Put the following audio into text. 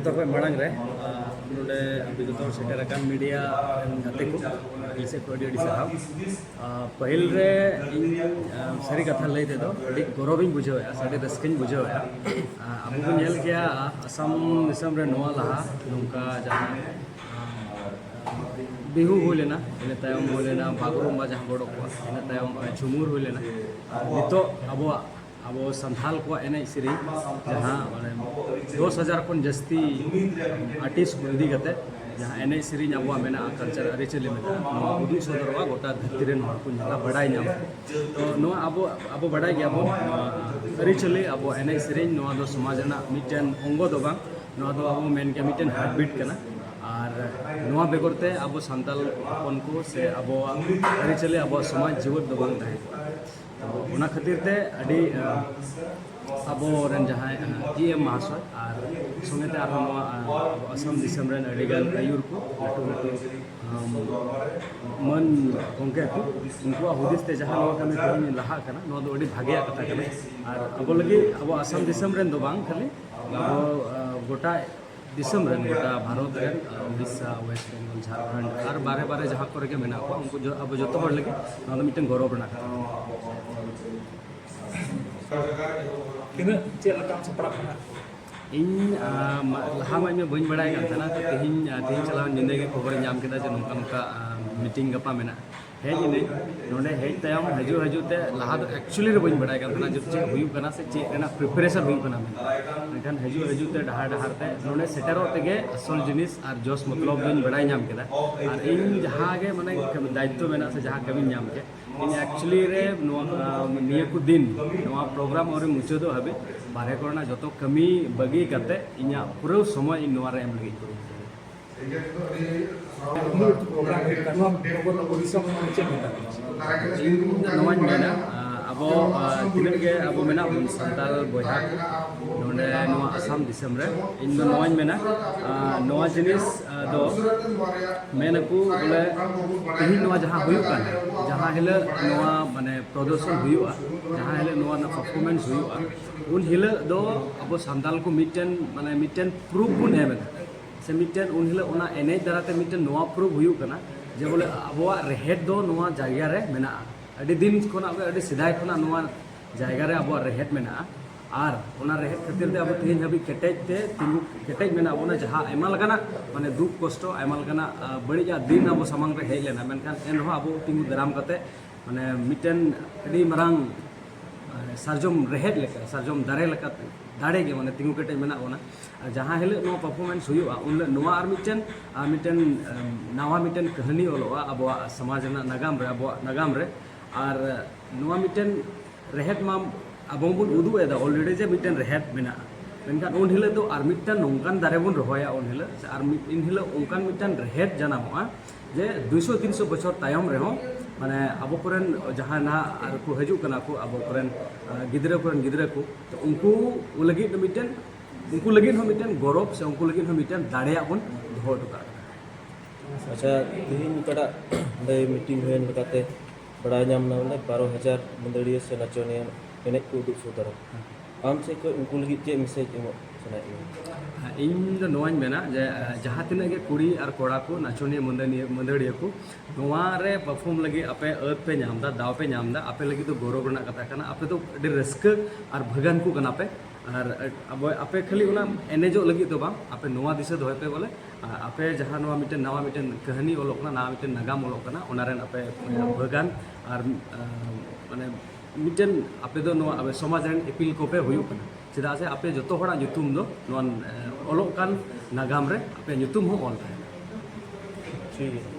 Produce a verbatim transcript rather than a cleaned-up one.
ᱡᱚᱛᱚ ᱠᱷᱚᱱ ᱢᱟᱲᱟᱝ ᱨᱮ, ᱟᱸ, ᱱᱚᱰᱮ ᱟᱯᱮ ᱡᱚᱛᱚ ᱥᱮᱴᱮᱨ ᱟᱠᱟᱱ ᱢᱤᱰᱤᱭᱟ ᱨᱮᱱ ᱜᱟᱛᱮ ᱠᱚ, ᱤᱧ ᱥᱮᱫ ᱠᱷᱚᱱ ᱟᱹᱰᱤ ᱟᱹᱰᱤ ᱥᱟᱨᱦᱟᱣ᱾ ᱟᱸ, ᱯᱟᱹᱦᱤᱞ ᱨᱮ ᱤᱧ, ᱟᱸ, ᱥᱟᱹᱨᱤ ᱠᱟᱛᱷᱟ ᱞᱟᱹᱭ ᱛᱮᱫᱚ ᱟᱹᱰᱤ ᱜᱚᱨᱚᱵᱤᱧ ᱵᱩᱡᱷᱟᱹᱣᱮᱫᱼᱟ ᱥᱮ ᱟᱹᱰᱤ ᱨᱟᱹᱥᱠᱟᱹᱧ ᱵᱩᱡᱷᱟᱹᱣᱮᱫᱼᱟ᱾ ᱟᱸ, ᱟᱵᱚ ᱵᱚᱱ ᱧᱮᱞ ᱠᱮᱭᱟ, ᱟᱸ, ᱟᱥᱟᱢ ᱫᱤᱥᱚᱢ ᱨᱮ ᱱᱚᱣᱟ ᱞᱟᱦᱟ ᱱᱚᱝᱠᱟ ᱡᱟᱦᱟᱸ, ᱟᱸ, ᱵᱤᱦᱩ ᱦᱩᱭ ᱞᱮᱱᱟ, ᱤᱱᱟᱹ ᱛᱟᱭᱚᱢ ᱦᱩᱭ ᱞᱮᱱᱟ ᱵᱟᱜᱽᱨᱩᱢᱵᱟ ᱡᱟᱦᱟᱸ ᱵᱚᱲᱚ ᱠᱚᱣᱟ, ᱤᱱᱟᱹ ᱛᱟᱭᱚᱢ, ᱟᱸ, ᱡᱷᱩᱢᱩᱨ ᱦᱩᱭ ᱞᱮᱱᱟ᱾ ᱟᱨ ᱱᱤᱛᱚᱜ ᱟᱵᱚᱣᱟᱜ ᱟᱵᱚ ᱥᱟᱱᱛᱟᱞ ᱠᱚᱣᱟᱜ ᱮᱱᱮᱡ ᱥᱮᱨᱮᱧ ᱡᱟᱦᱟᱸ ᱢᱟᱱᱮ ᱫᱚᱥ ᱦᱟᱡᱟᱨ ᱠᱷᱚᱱ ᱡᱟᱹᱥᱛᱤ ᱟᱨᱴᱤᱥᱴ ᱠᱚ ᱤᱫᱤ ᱠᱟᱛᱮ ᱡᱟᱦᱟᱸ ᱮᱱᱮᱡ ᱥᱮᱨᱮᱧ ᱟᱵᱚᱣᱟᱜ ᱢᱮᱱᱟᱜᱼᱟ, ᱠᱟᱞᱪᱟᱨ ᱟᱹᱨᱤᱪᱟᱹᱞᱤ ᱢᱮᱱᱟᱜᱼᱟ, ᱱᱚᱣᱟ ᱩᱫᱩᱜ ᱥᱚᱫᱚᱨᱚᱜᱼᱟ, ᱜᱚᱴᱟ ᱫᱷᱟᱹᱨᱛᱤ ᱨᱮᱱ ᱦᱚᱲ ᱠᱚ ᱧᱮᱞᱟ, ᱵᱟᱰᱟᱭ ᱧᱟᱢᱟ᱾ ᱛᱚ ᱱᱚᱣᱟ ᱟᱵᱚ, ᱟᱵᱚ ᱵᱟᱰᱟᱭ ᱜᱮᱭᱟᱵᱚᱱ, ᱱᱚᱣᱟ ᱟᱹᱨᱤᱪᱟᱹᱞᱤ, ᱟᱵᱚ ᱮᱱᱮᱡ ᱥᱮᱨᱮᱧ, ᱱᱚᱣᱟ ᱫᱚ ᱥᱚᱢᱟᱡᱽ ᱨᱮᱱᱟᱜ ᱢᱤᱫᱴᱮᱱ ᱚᱝᱜᱚ ᱫᱚ ᱵᱟᱝ, ᱱᱚᱣᱟ ᱫᱚ ᱟᱵᱚ ᱢᱮᱱ ᱜᱮᱭᱟ ᱢᱤᱫᱴᱮᱱ ᱦᱟᱨᱴᱵᱤᱴ ᱠᱟᱱᱟ᱾ ᱟᱨ ᱱᱚᱣᱟ ᱵᱮᱜᱚᱨ ᱛᱮ ᱟᱵᱚ ᱥᱟᱱᱛᱟᱞ ᱦᱚᱯᱚᱱ ᱠᱚ ᱥᱮ ᱟᱵᱚᱣᱟᱜ ᱟᱹᱨᱤᱪᱟᱹᱞᱤ, ᱟᱵᱚᱣᱟᱜ ᱥᱚᱢᱟᱡᱽ ᱡᱤᱣᱮᱫ ᱫᱚ ᱵᱟᱝ ᱛᱟᱦᱮᱸ ᱠᱚᱜᱼᱟ᱾ ᱛᱚ ᱚᱱᱟ ᱠᱷᱟᱹᱛᱤᱨ ᱛᱮ ᱟᱹᱰᱤ, ᱟᱸ, ᱟᱵᱚᱨᱮᱱ ᱡᱟᱦᱟᱸᱭ, ᱟᱸ, ᱤ ᱮᱢ ᱢᱟᱦᱟᱥᱚᱭ ᱟᱨ ᱥᱚᱸᱜᱮ ᱛᱮ ᱟᱨᱦᱚᱸ ᱱᱚᱣᱟ, ᱟᱸ, ᱟᱵᱚ ᱟᱥᱟᱢ ᱫᱤᱥᱚᱢ ᱨᱮᱱ ᱟᱹᱰᱤᱜᱟᱱ ᱟᱹᱭᱩᱨ ᱠᱚ, ᱞᱟᱹᱴᱩ ᱞᱟᱹᱴᱩ, ᱟᱸ, ᱢᱟᱹᱱ ᱜᱚᱢᱠᱮ ᱠᱚ, ᱩᱱᱠᱩᱣᱟᱜ ᱦᱩᱫᱤᱥ ᱛᱮ ᱡᱟᱦᱟᱸ ᱱᱚᱣᱟ ᱠᱟᱹᱢᱤ ᱛᱮᱦᱮᱧ ᱞᱟᱦᱟᱜ ᱠᱟᱱᱟ, ᱱᱚᱣᱟ ᱫᱚ ᱟᱹᱰᱤ ᱵᱷᱟᱜᱮᱭᱟᱜ ᱠᱟᱛᱷᱟ ᱠᱟᱱᱟ᱾ ᱟᱨ ᱟᱵᱚ ᱞᱟᱹᱜᱤᱫ, ᱟᱵᱚ ᱟᱥᱟᱢ ᱫᱤᱥᱚᱢ ᱨᱮᱱ ᱫᱚ ᱵᱟᱝ ᱠᱷᱟᱹᱞᱤ, ᱟᱵᱚ, ᱟᱸ, ᱜᱚᱴᱟ ᱫᱤᱥᱚᱢ ᱨᱮᱱ, ᱜᱚᱴᱟ ᱵᱷᱟᱨᱚᱛ ᱨᱮᱱ, ᱟᱸ, ᱩᱲᱤᱥᱥᱟ, ᱳᱭᱮᱥᱴ ᱵᱮᱝᱜᱚᱞ, ᱡᱷᱟᱲᱠᱷᱚᱸᱰ ᱟᱨ ᱵᱟᱨᱦᱮ ᱵᱟᱨᱦᱮ ᱡᱟᱦᱟᱸ ᱠᱚᱨᱮ ᱜᱮ ᱢᱮᱱᱟᱜ ᱠᱚᱣᱟ, ᱩᱱᱠᱩ ᱡᱚ-, ᱟᱵᱚ ᱡᱚᱛᱚ ᱦᱚᱲ ᱞᱟᱹᱜᱤᱫ ᱱᱚᱣᱟ ᱫᱚ ᱢᱤᱫᱴᱮᱱ ᱜᱚᱨᱚᱵᱽ ᱨᱮᱱᱟᱜ ᱠᱟᱛᱷᱟ ᱠᱟᱱᱟ᱾ ᱛᱤᱱᱟᱹᱜ ᱪᱮᱫ ᱞᱮᱠᱟᱢ ᱥᱟᱯᱲᱟᱜ ᱠᱟᱱᱟ? ᱤᱧ, ᱟᱸ, ᱢᱟ-, ᱞᱟᱦᱟ ᱢᱟ ᱤᱧ ᱢᱟ ᱵᱟᱹᱧ ᱵᱟᱲᱟᱭ ᱠᱟᱱ ᱛᱟᱦᱮᱱᱟ, ᱛᱚ ᱛᱮᱦᱮᱧ, ᱟᱸ, ᱛᱮᱦᱮᱧ ᱪᱟᱞᱟᱣ ᱧᱤᱫᱟᱹ ᱜᱮ ᱠᱷᱚᱵᱚᱨᱤᱧ ᱧᱟᱢ ᱠᱮᱫᱟ ᱡᱮ ᱱᱚᱝᱠᱟ ᱱᱚᱝᱠᱟ, ᱟᱸ, ᱢᱤᱴᱤᱝ ᱜᱟᱯᱟ ᱢᱮᱱᱟᱜᱼᱟ᱾ ᱦᱮᱡ ᱮᱱᱟᱹᱧ, ᱱᱚᱰᱮ ᱦᱮᱡ ᱛᱟᱭᱚᱢ ᱦᱤᱡᱩᱜ ᱦᱤᱡᱩᱜ ᱛᱮ ᱞᱟᱦᱟ ᱫᱚ actually ᱨᱮ ᱵᱟᱹᱧ ᱵᱟᱲᱟᱭ ᱠᱟᱱ ᱛᱟᱦᱮᱱᱟ ᱡᱮ ᱪᱮᱫ ᱦᱩᱭᱩᱜ ᱠᱟᱱᱟ ᱥᱮ ᱪᱮᱫ ᱨᱮᱱᱟᱜ preparation ᱦᱩᱭᱩᱜ ᱠᱟᱱᱟ ᱢᱮᱱᱛᱮ᱾ ᱢᱮᱱᱠᱷᱟᱱ ᱦᱤᱡᱩᱜ ᱦᱤᱡᱩᱜ ᱛᱮ ᱰᱟᱦᱟᱨ ᱰᱟᱦᱟᱨ ᱛᱮ ᱱᱚᱰᱮ ᱥᱮᱴᱮᱨᱚᱜ ᱛᱮᱜᱮ ᱟᱥᱚᱞ ᱡᱤᱱᱤᱥ ᱟᱨ ᱡᱚᱥ ᱢᱚᱛᱞᱚᱵ ᱫᱚᱧ ᱵᱟᱲᱟᱭ ᱧᱟᱢ ᱠᱮᱫᱟ᱾ ᱟᱨ ᱤᱧ ᱡᱟᱦᱟᱸ ᱜᱮ ᱢᱟᱱᱮ ᱫᱟᱭᱤᱛᱛᱚ ᱢᱮᱱᱟᱜᱼᱟ ᱥᱮ ᱡᱟᱦᱟᱸ ᱠᱟᱹᱢᱤᱧ ᱧᱟᱢ ᱠᱮᱫ, ᱤᱧ actually ᱨᱮ ᱱᱚᱣᱟ, ᱟᱸ, ᱱᱤᱭᱟᱹ ᱠᱚ ᱫᱤᱱ, ᱱᱚᱣᱟ program ᱟᱹᱣᱨᱤ ᱢᱩᱪᱟᱹᱫᱚᱜ ᱦᱟᱹᱵᱤᱡ ᱵᱟᱨᱦᱮ ᱠᱚᱨᱮᱱᱟᱜ ᱡᱚᱛᱚ ᱠᱟᱹᱢᱤ ᱵᱟᱹᱜᱤ ᱠᱟᱛᱮ ᱤᱧᱟᱹᱜ ᱯᱩᱨᱟᱹ ᱥᱚᱢᱚᱭ ᱤᱧ ᱱᱚᱣᱟ ᱨᱮ ᱮᱢ ᱞᱟᱹᱜᱤᱫ ᱤᱧ ᱠᱩᱨᱩᱢᱩᱴᱩᱭᱟ᱾ ᱩᱱᱟᱹᱜ ᱞᱟᱹᱴᱩ program ᱦᱩᱭᱩᱜ ᱠᱟᱱᱟ, ᱱᱚᱣᱟ ᱵᱮᱜᱚᱨ ᱟᱵᱚ ᱫᱤᱥᱚᱢ ᱨᱮ ᱪᱮᱫ ᱢᱮᱛᱟᱜ ᱠᱟᱱᱟ? ᱤᱧ ᱫᱚ ᱱᱚᱣᱟᱧ ᱢᱮᱱᱟ, ᱟᱸ, ᱟᱵᱚ, ᱟᱸ, ᱛᱤᱱᱟᱹᱜ ᱜᱮ ᱟᱵᱚ ᱢᱮᱱᱟᱜ ᱵᱚᱱ ᱥᱟᱱᱛᱟᱲ ᱵᱚᱭᱦᱟ ᱱᱚᱰᱮ ᱱᱚᱣᱟ ᱟᱥᱟᱢ ᱫᱤᱥᱚᱢ ᱨᱮ, ᱤᱧ ᱫᱚ ᱱᱚᱣᱟᱧ ᱢᱮᱱᱟ, ᱟᱸ, ᱱᱚᱣᱟ ᱡᱤᱱᱤᱥ, ᱟᱸ, ᱫᱚ ᱢᱮᱱ ᱟᱠᱚ ᱵᱚᱞᱮ ᱛᱮᱦᱮᱧ ᱱᱚᱣᱟ ᱡᱟᱦᱟᱸ ᱦᱩᱭᱩᱜ ᱠᱟᱱᱟ, ᱡᱟᱦᱟᱸ ᱦᱤᱞᱳᱜ ᱱᱚᱣᱟ ᱢᱟᱱᱮ ᱯᱨᱚᱫᱚᱨᱥᱚᱱ ᱦᱩᱭᱩᱜᱼᱟ, ᱡᱟᱦᱟᱸ ᱦᱤᱞᱳᱜ ᱱᱚᱣᱟ ᱨᱮᱱᱟᱜ performance ᱦᱩᱭᱩᱜᱼᱟ, ᱩᱱ ᱦᱤᱞᱳᱜ ᱫᱚ ᱟᱵᱚ ᱥᱟᱱᱛᱟᱲ ᱠᱚ ᱢᱤᱫᱴᱮᱱ, ᱢᱟᱱᱮ, ᱢᱤᱫᱴᱮᱱ ᱯᱨᱩᱯ ᱵᱚᱱ ᱮᱢ ᱮᱫᱟ, ᱥᱮ ᱢᱤᱫᱴᱮᱱ ᱩᱱ ᱦᱤᱞᱳᱜ ᱚᱱᱟ ᱮᱱᱮᱡ ᱫᱟᱨᱟᱭ ᱛᱮ ᱢᱤᱫᱴᱮᱱ ᱱᱚᱣᱟ ᱯᱨᱩᱯ ᱦᱩᱭᱩᱜ ᱠᱟᱱᱟ ᱡᱮ ᱵᱚᱞᱮ ᱟᱵᱚᱣᱟᱜ ᱨᱮᱦᱮᱫ ᱫᱚ ᱱᱚᱣᱟ ᱡᱟᱭᱜᱟ ᱨᱮ ᱢᱮᱱᱟᱜᱼᱟ᱾ ᱟᱹᱰᱤ ᱫᱤᱱ ᱠᱷᱚᱱᱟᱜ ᱜᱮ, ᱟᱹᱰᱤ ᱥᱮᱫᱟᱭ ᱠᱷᱚᱱᱟᱜ ᱱᱚᱣᱟ ᱡᱟᱭᱜᱟ ᱨᱮ ᱟᱵᱚᱣᱟᱜ ᱨᱮᱦᱮᱫ ᱢᱮᱱᱟᱜᱼᱟ᱾ ᱟᱨ ᱚᱱᱟ ᱨᱮᱦᱮᱫ ᱠᱷᱟᱹᱛᱤᱨ ᱛᱮ ᱟᱵᱚ ᱛᱮᱦᱮᱧ ᱦᱟᱹᱵᱤᱡ ᱠᱮᱴᱮᱡ ᱛᱮ ᱛᱤᱸᱜᱩ ᱠᱮᱴᱮᱡ ᱢᱮᱱᱟᱜ ᱵᱚᱱᱟ, ᱡᱟᱦᱟᱸ ᱟᱭᱢᱟ ᱞᱮᱠᱟᱱᱟᱜ, ᱢᱟᱱᱮ, ᱫᱩᱠ ᱠᱚᱥᱴᱚ, ᱟᱭᱢᱟ ᱞᱮᱠᱟᱱᱟᱜ, ᱟ, ᱵᱟᱹᱲᱤᱡᱟᱜ ᱫᱤᱱ ᱟᱵᱚ ᱥᱟᱢᱟᱝ ᱨᱮ ᱦᱮᱡ ᱞᱮᱱᱟ, ᱢᱮᱱᱠᱷᱟᱱ ᱮᱱ ᱨᱮᱦᱚᱸ ᱟᱵᱚ ᱛᱤᱸᱜᱩ ᱫᱟᱨᱟᱢ ᱠᱟᱛᱮ, ᱢᱟᱱᱮ, ᱢᱤᱫᱴᱮᱱ ᱟᱹᱰᱤ ᱢᱟᱨᱟᱝ, ᱟ, ᱥᱟᱨᱡᱚᱢ ᱨᱮᱦᱮᱫ ᱞᱮᱠᱟ, ᱥᱟᱨᱡᱚᱢ ᱫᱟᱨᱮ ᱞᱮᱠᱟ ᱫᱟᱲᱮ ᱜᱮ, ᱢᱟᱱᱮ, ᱛᱤᱸᱜᱩ ᱠᱮᱴᱮᱡ ᱢᱮᱱᱟᱜ ᱵᱚᱱᱟ᱾ ᱟᱨ ᱡᱟᱦᱟᱸ ᱦᱤᱞᱳᱜ ᱱᱚᱣᱟ ᱯᱟᱨᱯᱷᱚᱨᱢᱮᱱᱥ ᱦᱩᱭᱩᱜᱼᱟ, ᱩᱱ ᱦᱤᱞᱳᱜ ᱱᱚᱣᱟ ᱟᱨ ᱢᱤᱫᱴᱮᱱ, ᱟᱨ ᱢᱤᱫᱴᱮᱱ, ᱮᱢ, ᱱᱟᱣᱟ ᱢᱤᱫᱴᱮᱱ ᱠᱟᱹᱦᱱᱤ ᱚᱞᱚᱜᱼᱟ ᱟᱵᱚᱣᱟᱜ ᱥᱚᱢᱟᱡᱽ ᱨᱮᱱᱟᱜ ᱱᱟᱜᱟᱢ ᱨᱮ, ᱟᱵᱚᱣᱟᱜ ᱱᱟᱜᱟᱢ ᱨᱮ᱾ ᱟᱨ ᱱᱚᱣᱟ ᱢᱤᱫᱴᱮᱱ ᱨᱮᱦᱮᱫ ᱢᱟ ᱟᱵᱚ ᱵᱚᱱ ᱩᱫᱩᱜ ᱮᱫᱟ ᱚᱞᱨᱮᱰᱤ ᱡᱮ ᱢᱤᱫᱴᱮᱱ ᱨᱮᱦᱮᱫ ᱢᱮᱱᱟᱜᱼᱟ, ᱢᱮᱱᱠᱷᱟᱱ ᱩᱱ ᱦᱤᱞᱳᱜ ᱫᱚ ᱟᱨ ᱢᱤᱫᱴᱮᱱ ᱱᱚᱝᱠᱟᱱ ᱫᱟᱨᱮ ᱵᱚᱱ ᱨᱚᱦᱚᱭᱟ ᱩᱱ ᱦᱤᱞᱳᱜ, ᱥᱮ ᱟᱨ ᱢᱤᱫ, ᱮᱱ ᱦᱤᱞᱳᱜ ᱚᱱᱠᱟᱱ ᱢᱤᱫᱴᱮᱱ ᱨᱮᱦᱮᱫ ᱡᱟᱱᱟᱢᱚᱜᱼᱟ ᱡᱮ ᱫᱩᱭᱥᱚ ᱛᱤᱱᱥᱚ ᱵᱚᱪᱷᱚᱨ ᱛᱟᱭᱚᱢ ᱨᱮᱦᱚᱸ, ᱢᱟᱱᱮ, ᱟᱵᱚ ᱠᱚᱨᱮᱱ ᱡᱟᱦᱟᱸᱭ ᱱᱟᱦᱟᱜ ᱟᱨ ᱠᱚ ᱦᱤᱡᱩᱜ ᱠᱟᱱᱟ ᱠᱚ, ᱟᱵᱚ ᱠᱚᱨᱮᱱ, ᱟ, ᱜᱤᱫᱽᱨᱟᱹ ᱠᱚᱨᱮᱱ ᱜᱤᱫᱽᱨᱟᱹ ᱠᱚ, ᱛᱚ ᱩᱱᱠᱩ ᱞᱟᱹᱜᱤᱫ ᱫᱚ ᱢᱤᱫᱴᱮᱱ, ᱩᱱᱠᱩ ᱞᱟᱹᱜᱤᱫ ᱦᱚᱸ ᱢᱤᱫᱴᱮᱱ ᱜᱚᱨᱚᱵᱽ ᱥᱮ ᱩᱱᱠᱩ ᱞᱟᱹᱜᱤᱫ ᱦᱚᱸ ᱢᱤᱫᱴᱮᱱ ᱫᱟᱲᱮᱭᱟᱜ ᱵᱚᱱ ᱫᱚᱦᱚ ᱦᱚᱴᱚ ᱠᱟᱜ ᱠᱟᱱᱟ᱾ ᱟᱪᱪᱷᱟ, ᱛᱮᱦᱮᱧ ᱚᱠᱟᱴᱟᱜ ᱚᱸᱰᱮ ᱢᱤᱴᱤᱝ ᱦᱩᱭᱮᱱ ᱞᱮᱠᱟᱛᱮ ᱵᱟᱲᱟᱭ ᱧᱟᱢ ᱮᱱᱟ ᱵᱚᱞᱮ ᱵᱟᱨᱚ ᱦᱟᱡᱟᱨ ᱢᱟᱹᱫᱟᱹᱲᱤᱭᱟᱹ ᱥᱮ ᱱᱟᱪᱚᱱᱤᱭᱟᱹ ᱮᱱᱮᱡ ᱠᱚ ᱩᱫᱩᱜ ᱥᱚᱫᱚᱨᱟ᱾ ᱟᱢ ᱥᱮᱫ ᱠᱷᱚᱱ ᱩᱱᱠᱩ ᱞᱟᱹᱜᱤᱫ ᱪᱮᱫ ᱢᱮᱥᱮᱡᱽ ᱮᱢᱚᱜ ᱥᱟᱱᱟᱭᱮᱫ ᱢᱮᱭᱟ? ᱤᱧ ᱫᱚ ᱱᱚᱣᱟᱧ ᱢᱮᱱᱟ ᱡᱮ, ᱟᱸ, ᱡᱟᱦᱟᱸ ᱛᱤᱱᱟᱹᱜ ᱜᱮ ᱠᱩᱲᱤ ᱟᱨ ᱠᱚᱲᱟ ᱠᱚ, ᱱᱟᱪᱚᱱᱤᱭᱟᱹ ᱢᱟᱹᱫᱟᱹᱲᱤᱭᱟᱹ, ᱢᱟᱹᱫᱟᱹᱲᱤᱭᱟᱹ ᱠᱚ, ᱱᱚᱣᱟ ᱨᱮ ᱯᱟᱨᱯᱷᱚᱨᱢ ᱞᱟᱹᱜᱤᱫ ᱟᱯᱮ ᱟᱹᱫ ᱯᱮ ᱧᱟᱢ ᱮᱫᱟ, ᱫᱟᱣ ᱯᱮ ᱧᱟᱢ ᱮᱫᱟ, ᱟᱯᱮ ᱞᱟᱹᱜᱤᱫ ᱫᱚ ᱜᱚᱨᱚᱵᱽ ᱨᱮᱱᱟᱜ ᱠᱟᱛᱷᱟ ᱠᱟᱱᱟ᱾ ᱟᱯᱮ ᱫᱚ ᱟᱹᱰᱤ ᱨᱟᱹᱥᱠᱟᱹ ᱟᱨ ᱵᱷᱟᱹᱜᱟᱱ ᱠᱚ ᱠᱟᱱᱟ ᱯᱮ᱾ ᱟᱨ ᱟᱵᱚ, ᱟᱯᱮ ᱠᱷᱟᱹᱞᱤ ᱚᱱᱟ ᱮᱱᱮᱡᱚᱜ ᱞᱟᱹᱜᱤᱫ ᱫᱚ ᱵᱟᱝ, ᱟᱯᱮ ᱱᱚᱣᱟ ᱫᱤᱥᱟᱹ ᱫᱚᱦᱚᱭ ᱯᱮ ᱵᱚᱞᱮ, ᱟᱨ ᱟᱯᱮ ᱡᱟᱦᱟᱸ ᱱᱚᱣᱟ ᱢᱤᱫᱴᱮᱱ ᱱᱟᱣᱟ ᱢᱤᱫᱴᱮᱱ ᱠᱟᱹᱦᱱᱤ ᱚᱞᱚᱜ ᱠᱟᱱᱟ, ᱱᱟᱣᱟ ᱢᱤᱫᱴᱮᱱ ᱱᱟᱜᱟᱢ ᱚᱞᱚᱜ ᱠᱟᱱᱟ, ᱚᱱᱟ ᱨᱮᱱ ᱟᱯᱮ ᱵᱷᱟᱹᱜᱟᱱ ᱟᱨ, ᱟᱸ, ᱢᱟᱱᱮ, ᱢᱤᱫᱴᱮᱱ ᱟᱯᱮ ᱫᱚ ᱱᱚᱣᱟ ᱟᱯᱮ ᱥᱚᱢᱟᱡᱽ ᱨᱮᱱ ᱤᱯᱤᱞ ᱠᱚᱯᱮ ᱦᱩᱭᱩᱜ ᱠᱟᱱᱟ, ᱪᱮᱫᱟᱜ ᱥᱮ ᱟᱯᱮ ᱡᱚᱛᱚ ᱦᱚᱲᱟᱜ ᱧᱩᱛᱩᱢ ᱫᱚ ᱱᱚᱣᱟ, ᱟᱸ, ᱚᱞᱚᱜ ᱠᱟᱱ ᱱᱟᱜᱟᱢ ᱨᱮ ᱟᱯᱮᱭᱟᱜ ᱧᱩᱛᱩᱢ ᱦᱚᱸ ᱚᱞ ᱛᱟᱦᱮᱱᱟ᱾ ᱴᱷᱤᱠ ᱜᱮᱭᱟ᱾